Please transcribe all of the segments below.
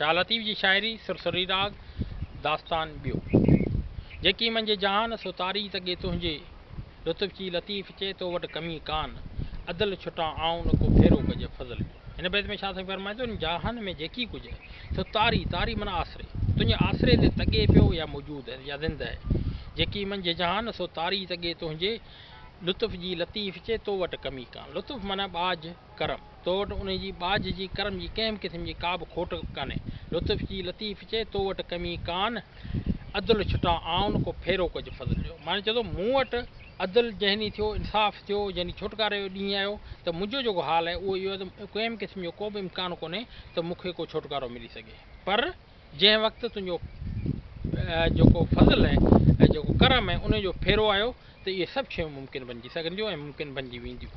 شاهه لطيف جي شاعري، سر سريراڳ، داستان ٻيو. جيڪي منجهه جهان، سو تاري تڳي تنهنجي. لطف چي لطيف چي، تو وٽ ڪمي ڪان. عدل ڇٽان آئون، نه ڪو ڦيرو ڪج فضل جو. هن بيت ۾ شاهه سائين فرمائي ٿو، هن جهان ۾ جيڪي ڪجهه آهي، سو تاري، تاري معنيٰ آسري، تنهنجي آسري تي تڳي پيو يا موجود آهي يا زنده آهي. جيڪي منجهه جهان، سو تاري تڳي تنهنجي. لطف جي لطيف چي، تو وٽ ڪمي ڪان. لطف معنيٰ ٻاجهه، ڪرم. تو وٽ انهي جي ٻاجهه جي، ڪرم جي ڪنهن به قسم جي ڪا به کوٽ ڪانهي. لطف جي لطيف چي، تو وٽ ڪمي ڪان، عدل ڇٽان آئون، ڪو ڦيرو ڪج فضل جو. معنيٰ چئي ٿو، مون وٽ عدل جنهن ڏينهن ٿيو، انصاف ٿيو، جنهن ڏينهن ڇوٽڪاري جو ڏينهن آيو ته منهنجو جيڪو حال آهي اهو اهو آهي ته ڪنهن به قسم جو ڪو به امڪان ڪونهي ته مون کي ڪو ڇوٽڪارو ملي سگهي. پر جنهن وقت تنهنجو جيڪو فضل آهي ۽ جيڪو ڪرم آهي ان جو ڦيرو آيو ته اهي سڀ شيون ممڪن بنجي سگهنديون ۽ ممڪن بنجي وينديون.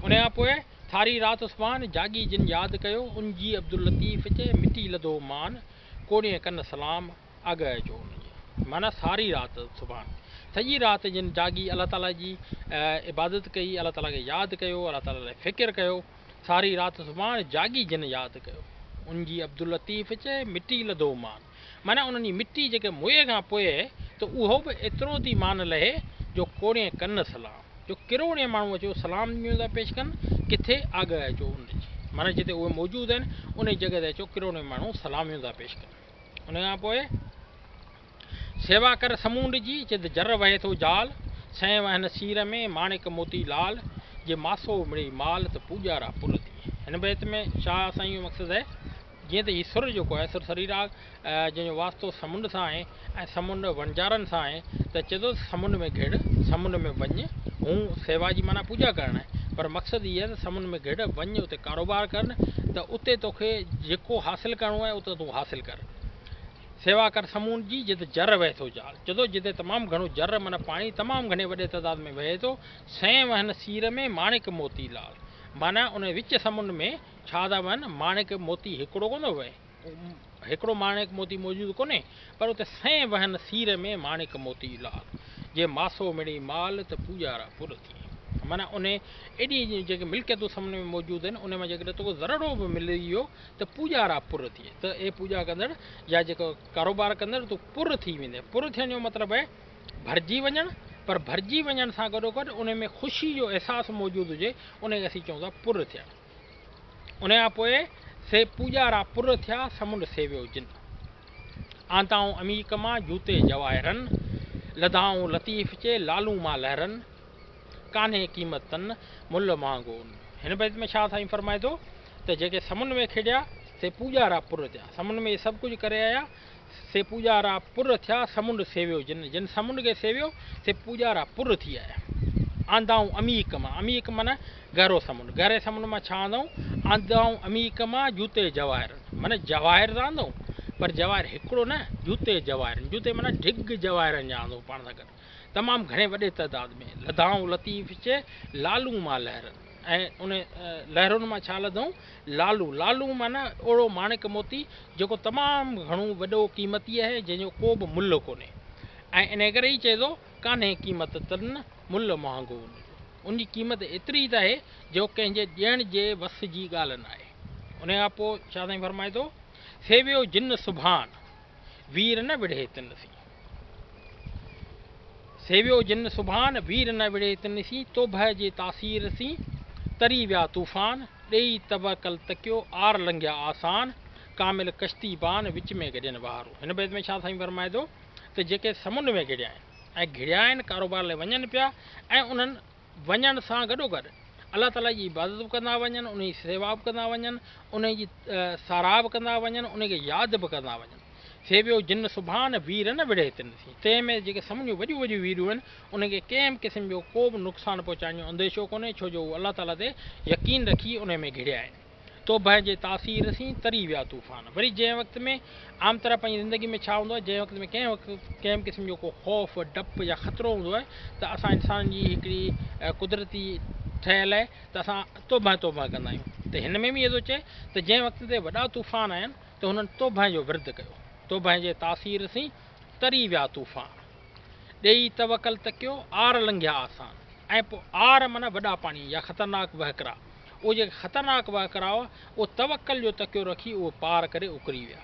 ان کان پوء ساري رات عثمان جاڳي جن ياد ڪيو، ان جي عبداللطيف چئي مٽي لڌو مان، ڪوڙين ڪن سلام، آگهه اچو ان جي. معنيٰ ساري رات سبحان سڄي رات جن جاڳي الله تعاليٰ جي عبادت ڪئي، الله تعاليٰ کي ياد ڪيو، الله تعاليٰ لاء فڪر ڪيو، ساري رات سبحان جاڳي جن ياد ڪيو. ان جي عبداللطيف چئي، مٽي لڌو مان. معنيٰ انهن جي مٽي جيڪي موئي کان پوء ته اهو به ايترو ٿي مان لهي جو ڪوڙين ڪن سلام. جو ڪروڙين ماڻهو اچيو سلام ڏيون ٿا پيش ڪن، ڪٿي آڳهه اچو ان جي. معنيٰ جتي اهي موجود آهن، انهي جڳهه تي اچو ڪروڙين ماڻهو سلاميون ٿا پيش ڪن. ان کان پوء. سيوا ڪر سمونڊ جي، جت جر وهي ٿو جال، سئين وهن سير ۾، ماڻڪ موتي لال، جي ماسو مڙئي مال، ته پوڄارا پر ٿئي. هن بيت ۾ شاهه سائين جو مقصد آهي، جيئن ته هي سر جيڪو آهي، سر سريراڳ، جنهن جو واسطو سمنڊ سان آهي ۽ سمنڊ وڻجارن سان آهي ته چئي ٿو ته سمنڊ ۾ گهڙ، سمنڊ ۾ وڃ، هون سيوا جي معنيٰ پوڄا ڪرڻ آهي، پر مقصد هي آهي ته سمنڊ ۾ گهڙ، وڃ، اتي ڪاروبار ڪر ته اتي توکي جيڪو حاصل ڪرڻو آهي، اتي تون حاصل ڪر. سيوا ڪر سمونڊ جي، جت جر وهي ٿو جال. چئي ٿو جتي تمام گهڻو جر معنيٰ پاڻي تمام گهڻي وڏي تعداد ۾ وهي ٿو، سئين وهن سير ۾، ماڻڪ موتي لال. معنيٰ ان وچ سمنڊ ۾ ڇا ٿا وهن، ماڻڪ موتي هڪڙو ڪونه ٿو وهي، هڪڙو ماڻڪ موتي موجود ڪونهي، پر اتي سئين وهن سير ۾، ماڻڪ موتي لال. جي ماسو مڙئي مال، ته پوڄارا پر ٿئي. معنيٰ انهي ايڏي جيڪي ملڪيتون سمنڊ ۾ موجود آهن، انهي مان جيڪڏهن توکي ذرڙو به ملي ويو ته پوڄارا پر ٿئي ته اي پوڄا ڪندڙ يا جيڪو ڪاروبار ڪندڙ تون پر ٿي ويندين. پر ٿيڻ جو مطلب آهي ڀرجي وڃڻ، پر ڀرجي وڃڻ سان گڏوگڏ ان ۾ خوشي جو احساس موجود هجي ان کي اسين چئون ٿا پر ٿيڻ. ان کان پوء سي پوڄارا پر ٿيا سمنڊ سيويو جن. آندائون عميق مان جوتي جواهرن، لڌائون لطيف چي لالون مان لهرن. ڪانهي قيمت تن، ملهه مهانگو ان. هن بيت ۾ شاهه سائين فرمائي ٿو ته جيڪي سمنڊ ۾ کيڏيا، سي پوڄارا پر ٿيا. سمنڊ ۾ اهي سڀ ڪجهه ڪري آيا، سي پوڄارا پر ٿيا، سمنڊ سيويو جن. جن سمنڊ کي سيويو، سي پوڄارا پر ٿي آيا. آندائون عميق مان، عميق معنيٰ گهرو سمنڊ، گهري سمنڊ مان ڇا آندائون؟ آندائون عميق مان جوتي جواهرن، معنيٰ جواهر ته آندائون، پر جواهر هڪڙو نه، جوتي جواهرن، جوتي معنيٰ ڍڳ جواهرن جا آندائون پاڻ سان گڏ. تمام گهڻي وڏي تعداد ۾، لڌائون لطيف چي، لالون مان لهرن ۽ ان لهرن مان ڇا لڌائون؟ لالون، لالون معنيٰ اهڙو ماڻڪ موتي جيڪو تمام گهڻو وڏو قيمتي آهي، جنهن جو ڪو به ملهه ڪونهي ۽ انهيء ڪري ئي چئي ٿو، ڪانهي قيمت تن، ملهه مهانگو ان جو. ان جي قيمت ايتري ته آهي، جو ڪنهن جي ڏيڻ جي وس جي ڳالهه ناهي. انهيء کان پوء شاهه سائين فرمائي ٿو، سيويو جن سبحان، وير نه وڙهي تن سين. سيويو جن سبحان، وير نه وڙهي تن سين، توبهه جي تاثير سين، تري ويا طوفان، ڏيئي توڪل تڪيو، آر لنگهيا آسان، ڪامل ڪشتي بان، وچ ۾ گڏين وهارو. هن بيت ۾ شاهه سائين فرمائي ٿو ته جيڪي سمنڊ ۾ گهڙيا آهن ۽ گهڙيا آهن ڪاروبار لاء وڃن پيا ۽ انهن وڃڻ سان گڏوگڏ الله تعاليٰ جي عبادت به ڪندا وڃن، انهي جي سيوا به ڪندا وڃن، انهي جي ساراهه به ڪندا وڃن، انهي کي ياد به ڪندا وڃن. سيويو جن سبحان، وير نه وڙهي تن سين. تنهن ۾ جيڪي سمنجهون وڏيون وڏيون ويريون آهن، انهن کي ڪنهن به قسم جو ڪو به نقصان پهچائڻ جو انديشو ڪونهي، ڇو جو هو الله تعاليٰ تي يقين رکي انهي ۾ گهڙيا آهن. توبهه جي تاثير سين تري ويا طوفان. وري جنهن وقت ۾ عام طرح پنهنجي زندگي ۾ ڇا هوندو آهي، جنهن وقت ۾ ڪنهن وقت ڪنهن به قسم جو ڪو خوف، ڊپ يا خطرو هوندو آهي ته اسان انسانن جي هڪڙي قدرتي ٺهيل آهي ته اسان توبهه توبهه ڪندا آهيون ته هن ۾ به اهو ٿو چئي ته جنهن وقت تي وڏا طوفان آيا آهن ته هنن توبهه جو ورد ڪيو. توبهه جي تاثير سين تري ويا طوفان. ڏيئي توڪل تڪيو، آر لنگهيا آسان. ۽ پوء آر معنيٰ وڏا پاڻي يا خطرناڪ وهڪرا. اهي جيڪي خطرناڪ وهڪرا هئا، اهو توڪل جو تڪيو رکي اهو پار ڪري اڪري ويا.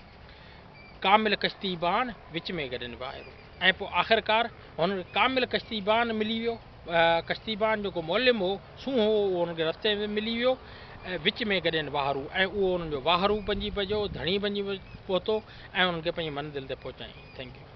ڪامل ڪشتي بان وچ ۾ گڏين واهرو. ۽ پوء آخرڪار هنن کي ڪامل ڪشتي بان ملي ويو. ڪشتي بان جيڪو معلم هو، سونهون هو، اهو هنن کي رستي ۾ ملي ويو. وچ ۾ گڏين واهرو ۽ اهو انهن جو واهرو بنجي پيو، ڌڻي بنجي پهتو ۽ انهن کي پنهنجي منزل تي پهچايائين. Thank you.